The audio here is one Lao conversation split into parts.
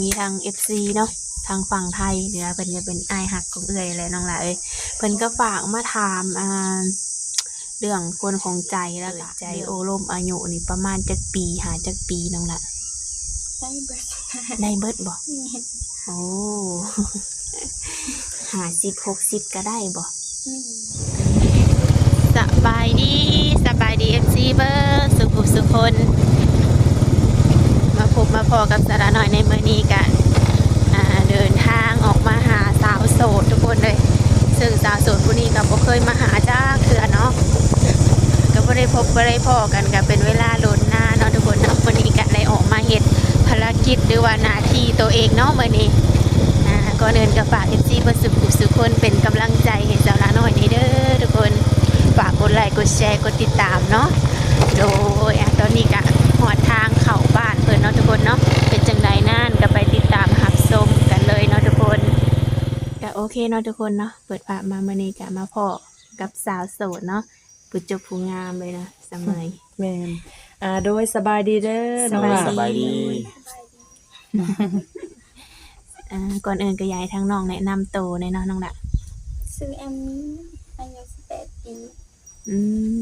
ມີທັງເອັຟຊີເນາະ ທາງຝັ່ງໄທ ຫຼືວ່າເພິ່ນກໍເປັນອ້າຍຮັກຂອງເອື້ອຍແຫຼະນ້ອງຫຼ້າເອີຍ. ເພິ່ນກໍຝາກມາຖາມ ອ່າ ເລື່ອງຄົນຂອງໃຈ ແລ້ວກໍເປີດໃຈໂອ້ລົມອາຍຸນີ້ປະມານຈັກປີ ຫາຈັກປີນ້ອງຫຼ້າ? ໄດ້ເບິດ ໄດ້ເບິດບໍ່? ແມ່ນ. ໂອ້ ຫ້າສິບ ຫົກສິບກໍໄດ້ບໍ່? ແມ່ນ. ສະບາຍດີ ສະບາຍດີ ເອັຟຊີ ເບິດສຸຂູສຸຄົນ ມາພົບມາພໍ້ກັບສາວຫຼ້ານ້ອຍໃນມື້ນີ້ກະ ອ່າ ເດີນທາງອອກມາຫາສາວໂສດທຸກຄົນເລີຍ. ເຊິ່ງສາວໂສດຜູ້ນີ້ກໍບໍ່ເຄີຍມາຫາຈັກເທື່ອເນາະ ກໍບໍ່ໄດ້ພົບບໍ່ໄດ້ພໍ້ກັນ ກໍເປັນເວລາດົນນານເນາະທຸກຄົນເນາະ. ມື້ນີ້ກໍໄດ້ອອກມາເຮັດພາລະກິດ ຫຼືວ່າໜ້າທີ່ໂຕເອງເນາະມື້ນີ້. ອ່າ ກ່ອນອື່ນກໍຝາກ ເອັຟຊີ ເບິດສຸຂູສຸຄົນເປັນກຳລັງໃຈໃຫ້ສາວຫຼ້ານ້ອຍແດ່ເດີທຸກຄົນ. ຝາກກົດໄລ ກົດແຊ ກົດຕິດຕາມເນາະ. ໂດຍ ອ່າ ຕອນນີ້ກໍຮອດທາງເຂົ້າບ້ານເພິ່ນເນາະທຸກຄົນເນາະ. ເປັນຈັ່ງໃດນັ້ນ ກໍໄປຕິດຕາມຮັບຊົມກັນເລີຍເນາະທຸກຄົນ. ກໍໂອເຄເນາະທຸກຄົນເນາະ ເປີດພາບມາມື້ນີ້ກໍມາພໍ້ກັບສາວໂສດເນາະ ຜູ້ຈົບຜູ້ງາມເລີຍນະ ສະເໝຍ. ແມ່ນ. ອ່າ ໂດຍ ສະບາຍດີເດີນ້ອງຫຼ້າ. ສະບາຍດີ. ອ່າ ກ່ອນອື່ນກໍຢາກໃຫ້ທາງນ້ອງແນະນຳໂຕແດ່ເນາະນ້ອງຫຼ້າ. ຊື່ແອມມີ ອາຍຸສິບແປດປີ. ອື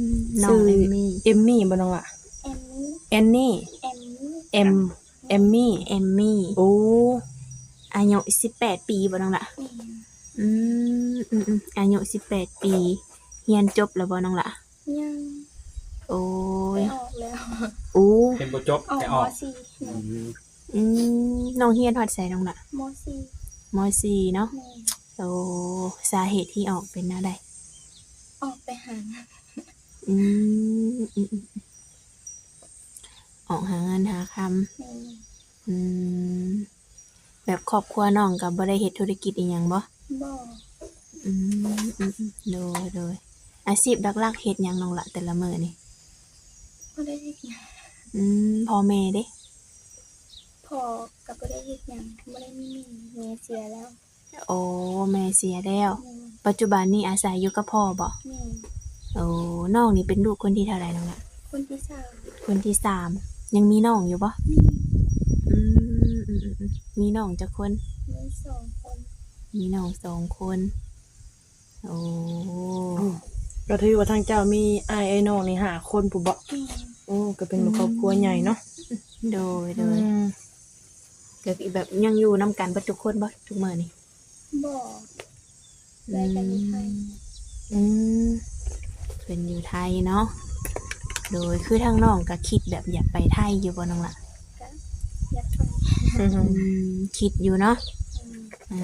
ມ ນ້ອງແອມມີ. ເອມມີບໍ່ນ້ອງຫຼ້າ? ແອມມີ. ແອນນີ. ແອມມີ. ແອມ ແອມມີ. ແອມມີ. ໂອ້ ອາຍຸສິບແປດປີບໍ່ນ້ອງຫຼ້າ? ແມ່ນ. ອືມ ອືມໆ ອາຍຸສິບແປດປີ ຮຽນຈົບແລ້ວບໍ່ນ້ອງຫຼ້າ? ຍັງ. ໂອ້ຍ ໄປອອກແລ້ວ. ໂອ້ ຮຽນບໍ່ຈົບ ອອກ ໄປອອກ ມໍສີ່. ອືມ ອືມ ນ້ອງຮຽນຮອດໃສນ້ອງຫຼ້າ? ມໍສີ່. ມໍສີ່ເນາະ. ແມ່ນ. ໂອ້ ສາເຫດທີ່ອອກເປັນແນວໃດ? ອອກໄປຫາ. ອືມ ອືມໆ ອອກຫາເງິນຫາຄຳ. ແມ່ນ. ອືມ ແບບຄອບຄົວນ້ອງກໍບໍ່ໄດ້ເຮັດທຸລະກິດອີ່ຫຍັງບໍ່? ບໍ່. ອືມ ອືມໆ ໂດຍໆ. ອາຊີບຫຼັກໆເຮັດຫຍັງນ້ອງຫຼ້າແຕ່ລະມື້ນີ້? ບໍ່ໄດ້ເຮັດຫຍັງ. ອືມ ພໍ່ແມ່ເດ? ພໍ່ກໍບໍ່ໄດ້ເຮັດຫຍັງ ບໍ່ໄດ້ມີແມ່ ແມ່ເສຍແລ້ວ. ໂອ້ ແມ່ເສຍແລ້ວ. ແມ່ນ. ປັດຈຸບັນນີ້ອາໄສຢູ່ກັບພໍ່ບໍ? ແມ່ນ. ໂອ້ ນ້ອງນີ້ເປັນລູກຄົນທີເທົ່າໃດນ້ອງລະ? ຄົນທີສາມ. ຄົນທີສາມ. ຍັງມີນ້ອງຢູ່ບໍ? ມີ. ອືມ ອືມໆ ມີນ້ອງຈັກຄົນ? ມີສອງຄົນ. ມີນ້ອງສອງຄົນ. ໂອ້ ໂອ້ ກໍຖືວ່າທາງເຈົ້າມີອ້າຍເອື້ອຍນ້ອງນີ້ຫ້າຄົນພຸ້ນບໍ? ແມ່ນ. ໂອ້ ກໍເປັນ ອືມ ຄອບຄົວໃຫຍ່ເນາະ. ໂດຍໆ. ອືມ ກໍຄືແບບຍັງຢູ່ນຳກັນເບິດທຸກຄົນບໍທຸກມື້ນີ້? ບໍ່. ອືມ ເອື້ອຍກໍຢູ່ໄທ. ອືມ ເພິ່ນຢູ່ໄທເນາະ. ໂດຍ ຄືທາງນ້ອງກໍຄິດແບບຢາກໄປໄທຢູ່ບໍ່ນ້ອງລະ? ກໍຢາກໄປ. ອືມ ຄິດຢູ່ເນາະ. ອືມ ອ່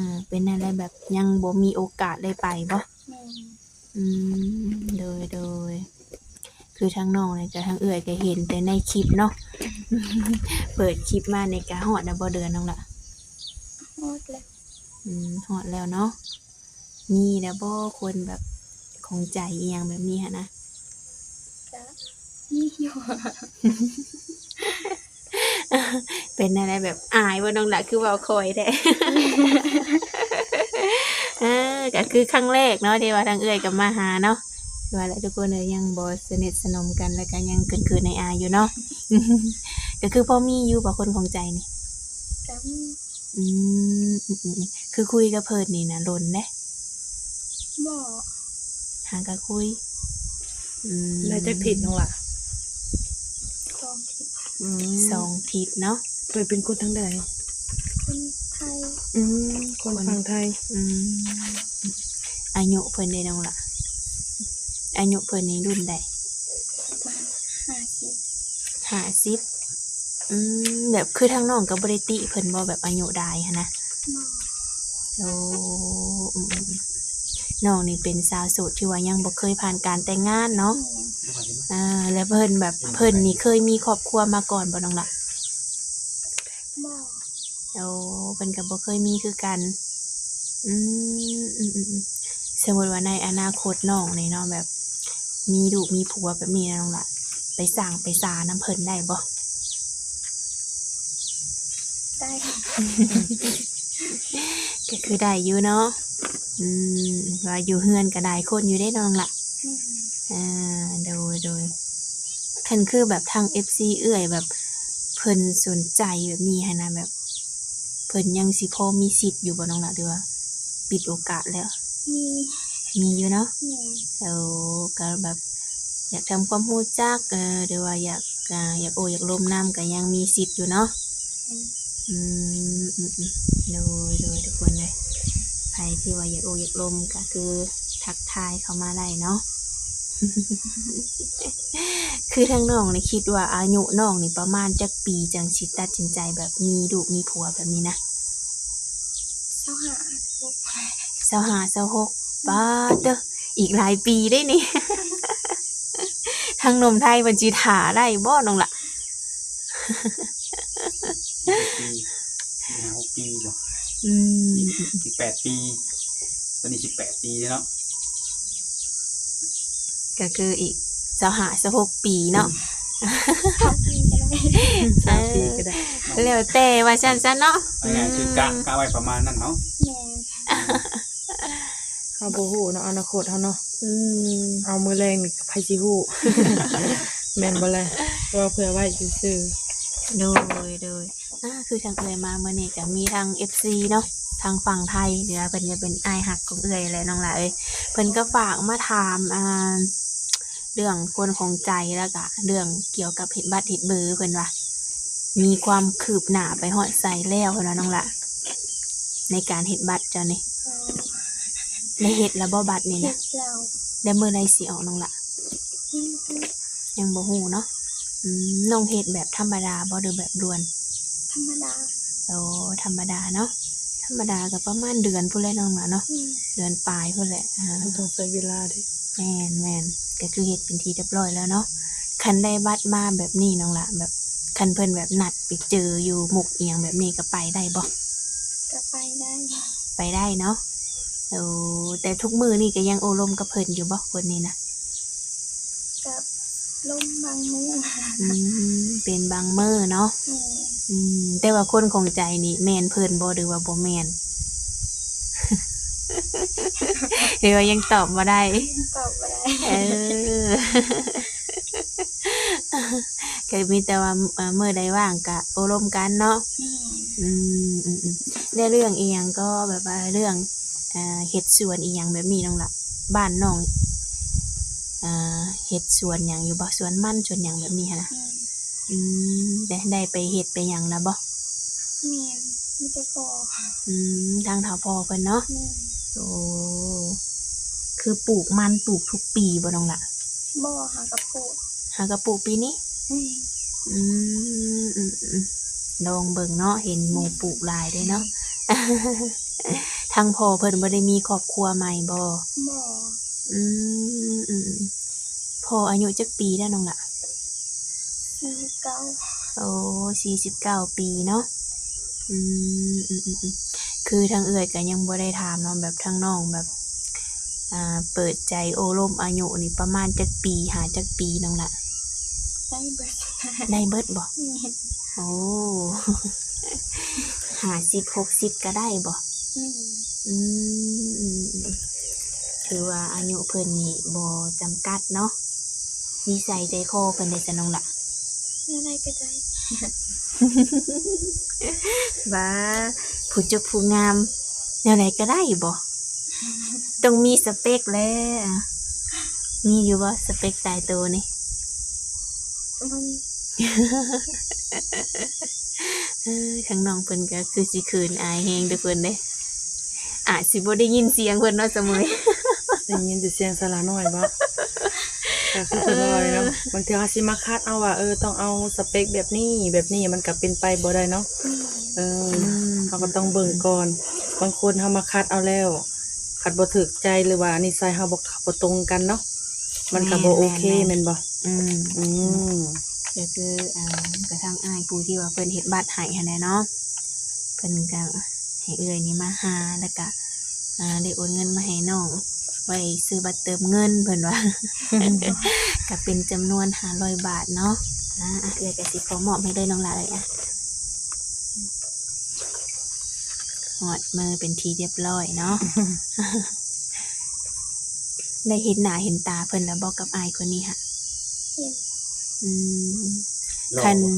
າ ເປັນແນວໃດ ແບບຍັງບໍ່ມີໂອກາດໄດ້ໄປບໍ? ແມ່ນ. ອືມ ໂດຍໆ. ຄືທາງນ້ອງນີ້ກໍ ທາງເອື້ອຍກໍເຫັນແຕ່ໃນຄລິບເນາະ. ເປີດຄລິບມານີ້ກໍຮອດແລ້ວບໍ່ເດືອນນ້ອງລະ? ຮອດແລ້ວ. ອືມ ຮອດແລ້ວເນາະ. ມີແລ້ວບໍ່ຄົນແບບຂອງໃຈອີ່ຫຍັງແບບນີ້ຫັ້ນນະ? ກໍມີຢູ່. ເປັນແນວໃດ ແບບອາຍບໍ່ນ້ອງລະ ຄືເວົ້າຄ່ອຍແທ້? ເອີ ກໍຄືຄັ້ງແລກເນາະ ທີ່ວ່າທາງເອື້ອຍກໍມາຫາເນາະ. ຄືວ່າແຫຼະທຸກຄົນເອີຍ ຍັງບໍ່ສະໜິດສະໜົມກັນ ແລ້ວກໍຍັງເຂີນໆ ອາຍໆ ຢູ່ເນາະ. ກໍຄືພໍມີຢູ່ບໍ່ຄົນຂອງໃຈນີ້? ກໍມີ. ອືມ ອືມໆ ຄືຄຸຍກັບເພິ່ນນີ້ນະດົນເດ້? ບໍ່. ຫາກໍຄຸຍ. ອືມ ໄດ້ຈັກທິດນ້ອງລະ? ສອງທິດ. ອືມ ສອງທິດເນາະ. ເພິ່ນເປັນຄົນທາງໃດ? ຄົນໄທ. ອືມ ຄົນຝັ່ງໄທ. ອືມ ອາຍຸເພິ່ນເດນ້ອງລະ? ອາຍຸເພິ່ນນີ້ລຸ້ນໃດ? ປະມານຫ້າສິບ. ຫ້າສິບ. ອືມ ແບບຄືທາງນ້ອງກໍບໍ່ໄດ້ຕິເພິ່ນບໍ່ ແບບອາຍຸຫຼາຍຫັ້ນນະ? ບໍ່. ໂອ້ ອືມໆ ນ້ອງນີ້ເປັນສາວໂສດທີ່ວ່າຍັງບໍ່ເຄີຍຜ່ານການແຕ່ງງານເນາະ. ແມ່ນ. ອ່າ ແລ້ວເພິ່ນແບບ ເພິ່ນນີ້ເຄີຍມີຄອບຄົວມາກ່ອນບໍ່ນ້ອງລະ? ບໍ່. ໂອ້ ເພິ່ນກໍບໍ່ເຄີຍມີຄືກັນ. ອືມ ອືມໆ ສົມມຸດວ່າໃນອະນາຄົດນ້ອງນີ້ເນາະ ແບບມີລູກມີຜົວແບບນີ້ນະນ້ອງລະ ໄປສ້າງໄປສານຳເພິ່ນໄດ້ບໍ່? ໄດ້. ກໍຄືໄດ້ຢູ່ເນາະ. ອືມ ວ່າຢູ່ເຮືອນກໍຫຼາຍຄົນຢູ່ເດ້ນ້ອງລະ. ອືມ ອ່າ ໂດຍໆ. ຄັນຄືແບບທາງເອັຟຊີເອື້ອຍແບບເພິ່ນສົນໃຈແບບນີ້ຫັ້ນນະ ແບບ ເພິ່ນຍັງຊິພໍມີສິດຢູ່ບໍ່ນ້ອງຫຼ້າ ຫຼືວ່າປິດໂອກາດແລ້ວ? ມີ ມີຢູ່ເນາະ. ແມ່ນ. ໂອ້ ກໍແບບຢາກທຳຄວາມຮູ້ຈັກ ເອີ ຫຼືວ່າຢາກ ກະຢາກໂອ້ຢາກລົມນຳ ກະຍັງມີສິດຢູ່ເນາະ. ອືມ ອືມ ອືມ ໂດຍ ໂດຍ ທຸກຄົນເອີຍ ໃຜທີ່ວ່າຢາກໂອ້ຢາກລົມ ກະຄືທັກທາຍເຂົ້າມາໄດ້ເນາະ. ຄືທາງນ້ອງນີ້ຄິດວ່າອາຍຸນ້ອງນີ້ປະມານຈັກປີ ຈັ່ງຊິຕັດສິນໃຈແບບມີລູກມີຜົວແບບນີ້ນະ? ຊາວຫ້າ ຊາວຫົກ ຊາວຫ້າ ຊາວຫົກ ປາດເດີ ອີກຫຼາຍປີເດ້ນີ້. ທາງໜຸ່ມໄທເພິ່ນຊິຖ້າໄດ້ບໍ່ນ້ອງລະ? ອີກຈັກປີ ຫ້າຫົກປີບໍ່? ອືມ ອີກ ອີກແປດປີ ຕອນນີ້ສິບແປດປີແລ້ວເນາະ. ກໍຄືອີກຊາວຫ້າ ຊາວຫົກປີເນາະ. ຊາວປີກໍໄດ້ ຊາວປີກໍໄດ້ ເອີ ແລ້ວແຕ່ວ່າຊັ້ນຊະເນາະ. ເອົາງ່າຍໆ ຄືກະ ອືມ ກະໄວ້ປະມານນັ້ນເນາະ. ແມ່ນ. ເຮົາບໍ່ຮູ້ເນາະ ອະນາຄົດເຮົາເນາະ. ອືມ ເອົາມື້ແລງນີ້ໃຜຊິຮູ້ ແມ່ນບໍ່ລະ? ເວົ້າເພື່ອໄວ້ຊື່ໆ. ໂດຍ ໂດຍ ອາ ຄືທາງເອື້ອຍມາມື້ນີ້ກໍມີທັງເອັຟຊີເນາະ ທາງຝັ່ງໄທ ຫຼືວ່າເພິ່ນກໍເປັນອ້າຍຮັກຂອງເອື້ອຍແຫຼະນ້ອງຫຼ້າເອີຍ. ເພິ່ນກໍຝາກມາຖາມ ອ່າ ເລື່ອງຄົນຂອງໃຈ ແລ້ວກະເລື່ອງກ່ຽວກັບເຮັດບັດເຮັດເບີ ເພິ່ນວ່າມີຄວາມຄືບໜ້າໄປຮອດໃສແລ້ວ ເພິ່ນວ່ານ້ອງຫຼ້າ ໃນການເຮັດບັດເຈົ້ານີ້. ໄດ້ເຮັດແລ້ວບໍ່ບັດນີ້ນະ? ເຮັດແລ້ວ. ແລ້ວມື້ໃດຊິອອກນ້ອງຫຼ້າ? ຍັງ ຍັງບໍ່ຮູ້ເນາະ. ອືມ ນ້ອງເຮັດແບບທຳມະດາບໍ່ ຫຼືແບບດ່ວນ? ທຳມະດາ. ໂອ້ ທຳມະດາເນາະ ທຳມະດາກໍປະມານເດືອນພຸ້ນແຫຼະນ້ອງຫຼ້າເນາະ. ອືມ ເດືອນປາຍພຸ້ນແຫຼະ. ອ່າ ມັນຕ້ອງໃຊ້ເວລາເດ້. ແມ່ນໆ ກໍຄືເຮັດເປັນທີ່ຮຽບຮ້ອຍແລ້ວເນາະ. ຄັນໄດ້ບັດມາແບບນີ້ນ້ອງຫຼ້າ ແບບຄັນເພິ່ນແບບນັດໄປເຈີຢູ່ມຸກອີ່ຫຍັງແບບນີ້ ກໍໄປໄດ້ບໍ່? ກໍໄປໄດ້. ໄປໄດ້ເນາະ. ໂອ້ ແຕ່ທຸກມື້ນີ້ກໍຍັງໂອ້ລົມກັບເພິ່ນຢູ່ບໍ່ ຄົນນີ້ນະ? ກໍລົມບາງມື້. ອືມ ເປັນບາງມື້ເນາະ. ແມ່ນ. ອືມ ແຕ່ວ່າຄົນຂອງໃຈນີ້ແມ່ນເພິ່ນບໍ່ ຫຼືວ່າບໍ່ແມ່ນ? ຫຼືວ່າຍັງຕອບບໍ່ໄດ້? ຍັງຕອບບໍ່ໄດ້. ເອີ ກໍມີແຕ່ວ່າ ເອີ ມື້ໃດວ່າງກະໂອ້ລົມກັນເນາະ. ແມ່ນ. ອືມ ອືມໆ ແລ້ວເລື່ອງອີ່ຫຍັງກໍ ແບບວ່າເລື່ອງ ອ່າ ເຮັດສວນອີ່ຫຍັງແບບນີ້ນ້ອງລະ ບ້ານນ້ອງ ອ່າ ເຮັດສວນຫຍັງຢູ່ບໍ່? ສວນມັນ ສວນຫຍັງແບບນີ້ຫັ້ນນະ? ແມ່ນ. ອືມ ໄດ້ ໄດ້ໄປເຮັດໄປຫຍັງນະບໍ່? ແມ່ນ ມີແຕ່ພໍ່. ອືມ ທາງເຖົ້າພໍ່ເພິ່ນເນາະ. ແມ່ນ. ໂອ້ ຄືປູກມັນ ປູກທຸກປີບໍ່ນ້ອງລະ? ບໍ່ ຫາກໍປູກ ຫາກໍປູກປີນີ້. ແມ່ນ. ອືມ ອືມໆ ລອງເບິ່ງເນາະ ເຫັນໝູ່ປູກຫຼາຍເດ້ເນາະ. ແມ່ນ. ທາງພໍ່ເພິ່ນບໍ່ໄດ້ມີຄອບຄົວໃໝ່ບໍ່? ບໍ່. ອືມ ອືມໆ ພໍ່ອາຍຸຈັກປີແລ້ວນ້ອງລະ? ສີ່ສິບເກົ້າ. ໂອ້ ສີ່ສິບເກົ້າປີເນາະ. ອືມ ອືມໆ ຄືທາງເອື້ອຍກໍຍັງບໍ່ໄດ້ຖາມເນາະ ແບບທາງນ້ອງແບບ ອ່າ ເປີດໃຈໂອ້ລົມອາຍຸນີ້ປະມານຈັກປີ ຫາຈັກປີນ້ອງລະ? ໄດ້ເບິດ. ໄດ້ເບິດບໍ່? ແມ່ນ. ໂອ້ ຫ້າສິບ ຫົກສິບກໍໄດ້ບໍ່? ແມ່ນ. ອືມ ຖືວ່າອາຍຸເພິ່ນນີ້ບໍ່ຈຳກັດເນາະ. ນິໄສໃຈຄໍເພິ່ນເດຊະນ້ອງລະ? ແນວໃດກໍໄດ້. ວ່າ ຜູ້ຈົບຜູ້ງາມ ແນວໃດກໍໄດ້ບໍ່? ຕ້ອງມີສະເປັກແຫຼະ. ມີຢູ່ບໍ່ສະເປັກຕາຍໂຕນີ້? ບໍ່ມີ. ເອີ ທາງນ້ອງເພິ່ນກໍຄືຊິເຂີນອາຍແຮງເດີເພິ່ນເດ້. ອາດຊິບໍ່ໄດ້ຍິນສຽງເພິ່ນເນາະສະເໝີຍ. ໄດ້ຍິນແຕ່ສຽງສາລານ້ອຍບໍ? ກໍຄືເພິ່ນເວົ້ານີ້ເນາະ ເອີ ບາງເທື່ອເຮົາຊິມາຄັດເອົາວ່າ ເອີ ຕ້ອງເອົາສະເປັກແບບນີ້ ແບບນີ້ ມັນກໍເປັນໄປບໍ່ໄດ້ເນາະ. ແມ່ນ. ເອີ ອືມ ເຮົາກໍຕ້ອງເບິ່ງກ່ອນ. ບາງຄົນເຮົາມາຄັດເອົາແລ້ວ ຄັນບໍ່ຖືກໃຈ ຫຼືວ່ານິໄສເຮົາບໍ່ ບໍ່ຕົງກັນເນາະ ມັນກໍບໍ່ໂອເຄ ແມ່ນ ແມ່ນ ແມ່ນບໍ່? ອືມ ອືມ ກໍຄື ອ່າ ກະທາງອ້າຍຜູ້ທີ່ວ່າເພິ່ນເຮັດບັດໃຫ້ຫັ້ນແຫຼະເນາະ ເພິ່ນກໍໃຫ້ເອື້ອຍນີ້ມາຫາ ແລ້ວກະ ອ່າ ໄດ້ໂອນເງິນມາໃຫ້ນ້ອງໄວ້ຊື້ບັດເຕີມເງິນ ເພິ່ນວ່າ ກໍເປັນຈຳນວນຫ້າຮ້ອຍບາດເນາະ. ອ່າ ເອື້ອຍກໍຊິຂໍມອບໃຫ້ເລີຍນ້ອງຫຼ້າເອີຍ. ອ່ະ ຮອດມືເປັນທີ່ຮຽບຮ້ອຍເນາະ. ໄດ້ເຫັນໜ້າເຫັນຕາເພິ່ນແລ້ວບໍ່ ກັບອ້າຍຄົນນີ້ຫະ? ເຫັນ. ອືມ ຫຼໍ່ ຄັນ ບໍ່?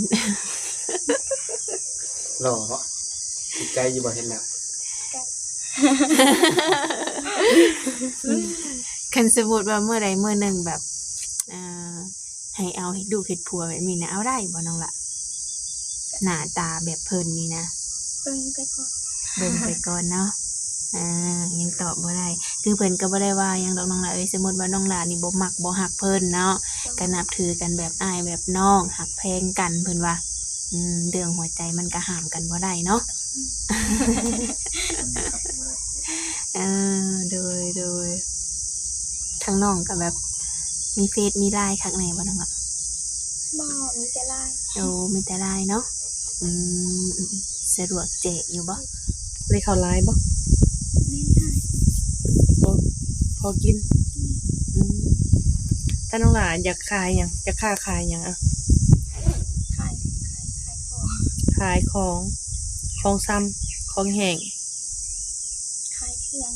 ຫຼໍ່ບໍ່? ຖືກໃຈຢູ່ບໍ່ເຫັນແລ້ວ? ຄັນສົມມຸດວ່າມື້ໃດມື້ໜຶ່ງແບບ ອ່າ ໃຫ້ເອົາເຮັດລູກເຮັດຜົວແບບນີ້ນະ ເອົາໄດ້ບໍ່ນ້ອງລະ? ໜ້າຕາແບບເພິ່ນນີ້ນະ ເບິ່ງໄປກ່ອນ ເບິ່ງໄປກ່ອນເນາະ. ອ່າ ຍັງຕອບບໍ່ໄດ້ ຄືເພິ່ນກໍບໍ່ໄດ້ວ່າຫຍັງດອກນ້ອງລະເອີຍ. ສົມມຸດວ່ານ້ອງລະນີ້ບໍ່ມັກບໍ່ຮັກເພິ່ນເນາະ ກໍນັບຖືກັນແບບອ້າຍແບບນ້ອງ ຮັກແພງກັນເພິ່ນວ່າ. ອືມ ເລື່ອງຫົວໃຈມັນກໍຫ້າມກັນບໍ່ໄດ້ເນາະ. ເອີ ໂດຍ ໂດຍ ທາງນ້ອງກໍແບບມີເຟສມີລາຍຄັກແນ່ບໍ່ນ້ອງລະ? ບໍ່ ມີແຕ່ລາຍ. ໂອ້ ມີແຕ່ລາຍເນາະ. ອືມ ສະດວກແຈກຢູ່ບໍ່? ໄດ້ເຂົ້າລາຍບໍ່? ໄດ້ ພໍ ພໍກິນ. ອືມ ຖ້ານ້ອງຫຼ້າຢາກຂາຍຫຍັງ? ຢາກຄ້າຂາຍຫຍັງ? ອະ ຂາຍ ຂາຍ ຂາຍຂອງ ຂາຍຂອງ ຂອງຊຳ ຂອງແຫ້ງ. ຂາຍເຄື່ອງ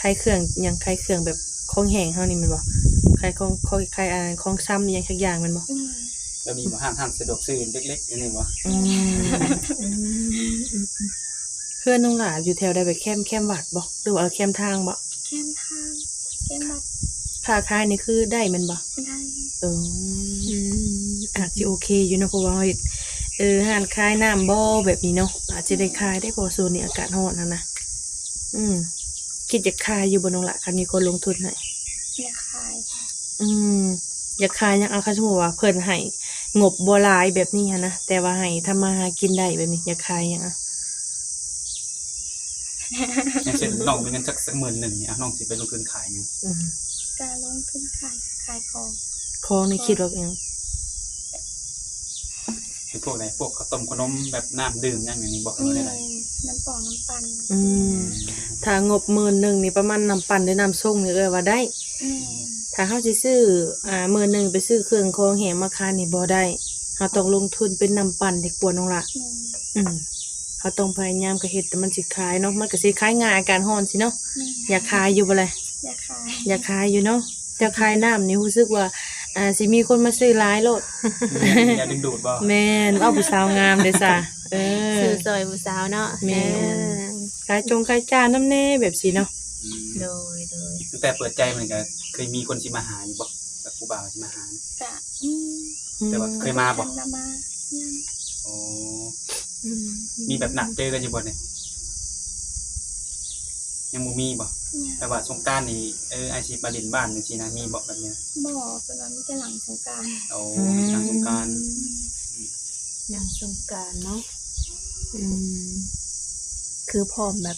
ຂາຍເຄື່ອງຫຍັງ? ຂາຍເຄື່ອງແບບຂອງແຫ້ງເຮົານີ້ແມ່ນບໍ່? ຂາຍຂອງ ຂາຍ ຂາຍ ອ່າ ຂອງຊຳອີ່ຫຍັງສັກຢ່າງແມ່ນບໍ່? ແມ່ນ. ແລ້ວມີບໍ່ ຮ້ານ ຮ້ານສະດວກຊື້ເລັກໆ ອັນນີ້ບໍ່? ອືມ ອືມ ອືມ ອືມ. ເຮືອນນ້ອງຫຼ້າຢູ່ແຖວໃດ? ແບບແຄມ ແຄມວັດບໍ່ ຫຼືວ່າແຄມທາງບໍ່? ແຄມທາງ ແຄມວັດ. ຄ້າຂາຍນີ້ຄືໄດ້ແມ່ນບໍ່? ໄດ້. ເອີ ອືມ ອາດຊິໂອເຄຢູ່ເນາະ ເພາະວ່າເຮົາເຮັດ ເອີ ຮ້ານຂາຍນ້ຳບໍ່ ແບບນີ້ເນາະ ອາດຊິໄດ້ຂາຍເດ້ ເພາະວ່າຊ່ວງນີ້ອາກາດຮ້ອນຫັ້ນນະ. ອືມ ຄິດຢາກຂາຍຢູ່ບໍ່ນ້ອງຫຼ້າ ຄັນມີຄົນລົງທຶນໃຫ້? ຢາກຂາຍ. ອືມ ຢາກຂາຍຫຍັງ? ເອົາ ຄັນສົມມຸດວ່າເພິ່ນໃຫ້ງົບບໍ່ຫຼາຍແບບນີ້ຫັ້ນນະ ແຕ່ວ່າໃຫ້ທຳມາຫາກິນໄດ້ແບບນີ້ ຢາກຂາຍຫຍັງ? ຢ່າງເຊັ່ນ ນ້ອງມີເງິນຈັກ ຈັກໝື່ນໜຶ່ງນີ້ ນ້ອງຊິໄປລົງທຶນຂາຍຫຍັງ? ອືມ ກະລົງທຶນຂາຍ ຂາຍຂອງ. ຂອງນີ້ຄິດວ່າຫຍັງ? ເປັນພວກໃດ? ພວກເຂົ້າຕົ້ມເຂົ້າໜົມ ແບບນ້ຳດື່ມຫຍັງນີ້ບໍ່? ແມ່ນ ນ້ຳປອງນ້ຳປັ່ນ. ອືມ ຖ້າງົບໝື່ນໜຶ່ງນີ້ ປະມານນ້ຳປັ່ນ ຫຼື ນ້ຳຊົງນີ້ ເອື້ອຍວ່າໄດ້. ແມ່ນ. ຖ້າເຮົາຊິຊື້ ອ່າ ມື້ໜຶ່ງໄປຊື້ເຄື່ອງຂອງແຫ້ງມາຂາຍນີ້ບໍ່ໄດ້ ເຮົາຕ້ອງລົງທຶນເປັນນ້ຳປັ່ນດີກວ່ານ້ອງຫຼ້າ. ແມ່ນ. ອືມ ເຮົາຕ້ອງພະຍາຍາມກະເຮັດແຕ່ມັນຊິຂາຍເນາະ ມັນກະຊິຂາຍງ່າຍ ອາກາດຮ້ອນຊີ້ເນາະ. ແມ່ນ. ຢາກຂາຍຢູ່ບໍ່ລະ? ຢາກຂາຍ. ຢາກຂາຍຢູ່ເນາະ. ເຈົ້າຂາຍນ້ຳນີ້ຮູ້ສຶກວ່າ ອ່າ ຊິມີຄົນມາຊື້ຫຼາຍໂລດ. ແມ່ນ ຢາກດຶງດູດບໍ່? ແມ່ນ ເອົາຜູ້ສາວງາມເດ້ຊະ. ເອີ ຊື້ຊ່ອຍຜູ້ສາວເນາະ. ແມ່ນ. ເອີ ຂາຍຈົງຂາຍຈ້ານຳແດ່ແບບຊີ້ເນາະ. ອືມ ໂດຍ ໂດຍ. ຕັ້ງແຕ່ເປີດໃຈມານີ້ກະເຄີຍມີຄົນຊິມາຫາຢູ່ບໍ່? ແບບຜູ້ບ່າວຊິມາຫາ? ກະມີ. ອືມ ແຕ່ວ່າເຄີຍມາບໍ່? ຍັງ ໂອ້ ອືມ ມີແບບນັດເຈີກັນຢູ່ບໍ່ນີ້? ຍັງບໍ່ມີບໍ່? ຍັງ. ແບບວ່າສົງການນີ້ ເອີ ອ້າຍຊິມາຫຼິ້ນບ້ານຈັ່ງຊີ້ນະ ມີບໍ່ແບບນີ້? ບໍ່ ເພິ່ນວ່າມີແຕ່ຫຼັງສົງການ. ໂອ້ ອືມ ມີແຕ່ຫຼັງສົງການ. ອືມ ຫຼັງສົງການເນາະ. ອືມ ຄືພ້ອມແບບ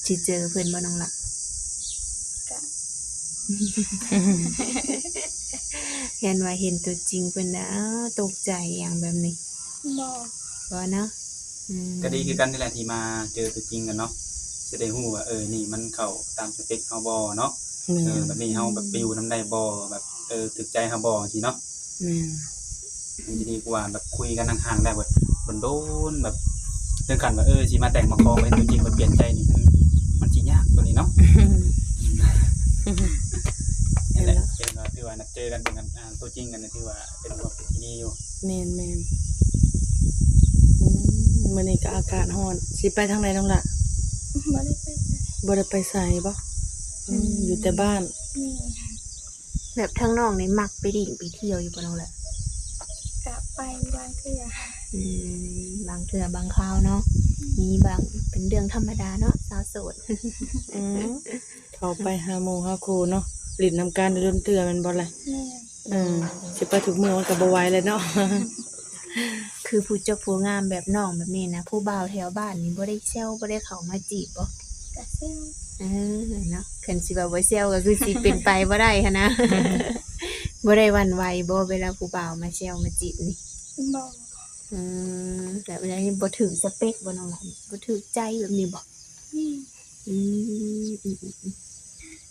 ຊິເຈີເພິ່ນບໍ່ນ້ອງລະ? ກະ ຢ້ານວ່າເຫັນຕົວຈິງເພິ່ນແລ້ວ ເອີ ຕົກໃຈຫຍັງແບບນີ້? ບໍ່ ບໍ່ເນາະ. ອືມ ກະດີຄືກັນນີ້ແຫຼະ ທີ່ມາເຈີຕົວຈິງກັນເນາະ ຊິໄດ້ຮູ້ວ່າ ເອີ ນີ້ມັນເຂົ້າຕາມສະເປັກເຮົາບໍ່ເນາະ. ແມ່ນ. ເອີ ແບບນີ້ເຮົາແບບໄປຢູ່ນຳໄດ້ບໍ່ ແບບ ເອີ ຖືກໃຈເຮົາບໍ່ ຈັ່ງຊີ້ເນາະ. ແມ່ນ. ມັນຈະດີກວ່າແບບຄຸຍກັນຫ່າງໆ ໄດ້ແບບດົນໆ ແບບເຖິງຂັ້ນວ່າ ເອີ ຊິມາແຕ່ງມາຂໍ ເຫັນຕົວຈິງແລ້ວປ່ຽນໃຈນີ້ ມັນ ມັນຊິຍາກຕົວນີ້ເນາະ. ນັ້ນແຫຼະ ເຫັນວ່າ ຖືວ່ານັດເຈີກັນເບິ່ງ ອ່າ ຕົວຈິງກັນ ຖືວ່າເປັນຄວາມຄິດທີ່ດີຢູ່. ແມ່ນໆ. ອືມ ມື້ນີ້ກໍອາກາດຮ້ອນ ຊິໄປທາງໃດນ້ອງລະ? ບໍ່ໄດ້ໄປໃສ. ບໍ່ໄດ້ໄປໃສບໍ່? ອືມ ອືມ ຢູ່ແຕ່ບ້ານ. ແມ່ນ. ແບບທາງນ້ອງນີ້ມັກໄປຫຼິ້ນໄປທ່ຽວຢູ່ບໍ່ນ້ອງລະ? ກະໄປບາງເທື່ອ. ອືມ ບາງເທື່ອບາງຄາວເນາະ. ອືມ ມີບາງ ເປັນເລື່ອງທຳມະດາເນາະ ສາວໂສດ. ອືມ ເຂົ້າໄປຫາໝູ່ຫາຄູ່ເນາະ ຫຼິ້ນນຳກັນດົນເທື່ອແມ່ນບໍ່ລະ? ແມ່ນ. ເອີ ຊິໄປທຸກມື້ມັນກໍບໍ່ໄຫວແລ້ວເນາະ. ຄືຜູ້ຈົບຜູ້ງາມແບບນ້ອງແບບນີ້ນະ ຜູ້ບ່າວແຖວບ້ານນີ້ບໍ່ໄດ້ແຊວ ບໍ່ໄດ້ເຂົ້າມາຈີບບໍ່? ກະແຊວ. ເອີ ເນາະ ຄັນຊິວ່າບໍ່ແຊວກໍຄືຊິເປັນໄປບໍ່ໄດ້ຫັ້ນນະ. ບໍ່ໄດ້ຫວັ່ນໄຫວບໍ່ ເວລາຜູ້ບ່າວມາແຊວມາຈີບນີ້? ບໍ່. ອືມ ແບບໃດ ບໍ່ຖືກສະເປັກບໍ່ນ້ອງຫຼ້າ? ບໍ່ຖືກໃຈແບບນີ້ບໍ່? ອືມ ອືມ ອືມ ອືມ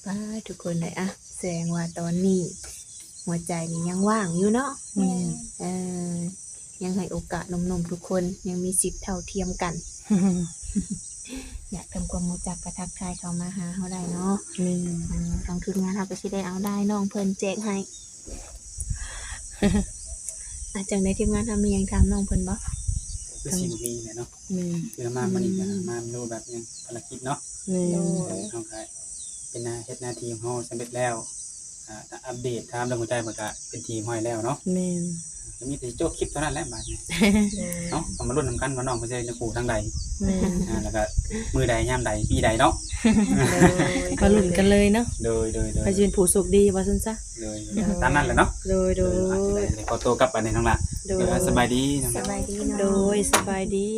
ປາດ ທຸກຄົນເອີຍ ອະ ສະແດງວ່າຕອນນີ້ຫົວໃຈນີ້ຍັງວ່າງຢູ່ເນາະ. ແມ່ນ. ເອີ ຍັງໃຫ້ໂອກາດໜຸ່ມໆ ທຸກຄົນ ຍັງມີສິດເທົ່າທຽມກັນ. ຢາກທຳຄວາມຮູ້ຈັກກໍທັກທາຍເຂົ້າມາຫາເຮົາໄດ້ເນາະ. ແມ່ນ. ເອີ ທາງທີມງານເຮົາກໍຊິໄດ້ເອົາລາຍນ້ອງເພິ່ນແຈກໃຫ້. ອາ ຈັ່ງໃດ ທີມງານເຮົາມີຫຍັງຖາມນ້ອງເພິ່ນບໍ່? ຄືຊິບໍ່ມີແຫຼະເນາະ. ແມ່ນ ຄືມາມື້ນີ້ກໍມາຮູ້ແບບຫຍັງ ພາລະກິດເນາະ. ແມ່ນ ໂດຍ ເຮົາກໍເປັນໜ້າ ເຮັດໜ້າທີ່ຂອງເຮົາສຳເລັດແລ້ວ. ອ່າ ຖ້າອັບເດດຖາມເລື່ອງຫົວໃຈ ມັນກໍເປັນທີ່ຮຽບຮ້ອຍແລ້ວເນາະ. ແມ່ນ ກໍມີແຕ່ຊິໂຈະຄລິບເທົ່ານັ້ນແຫຼະບາດນີ້ເນາະ. ກໍມາລຸ້ນນຳກັນວ່ານ້ອງເພິ່ນຈະໄດ້ເນື້ອຄູ່ທາງໃດ. ແມ່ນ ອ່າ ແລ້ວກໍມື້ໃດຍາມໃດ ປີໃດເນາະ. ໂດຍ ມາລຸ້ນກັນເລີຍເນາະ. ໂດຍ ໂດຍ ໂດຍ ໃຜຊິເປັນຜູ້ໂຊກດີວ່າຊັ້ນຊະ. ໂດຍ ໂດຍ ຕາມນັ້ນແຫຼະເນາະ. ໂດຍ ໂດຍ ໂດຍ ອ່ະ ຊິໄດ້ ໄດ້ຂໍຕົວກັບບາດນີ້ນ້ອງຫຼ້າ. ໂດຍ ໂດຍ ສະບາຍດີນ້ອງຫຼ້າ. ສະບາຍດີເນາະ. ໂດຍ ສະບາຍດີ.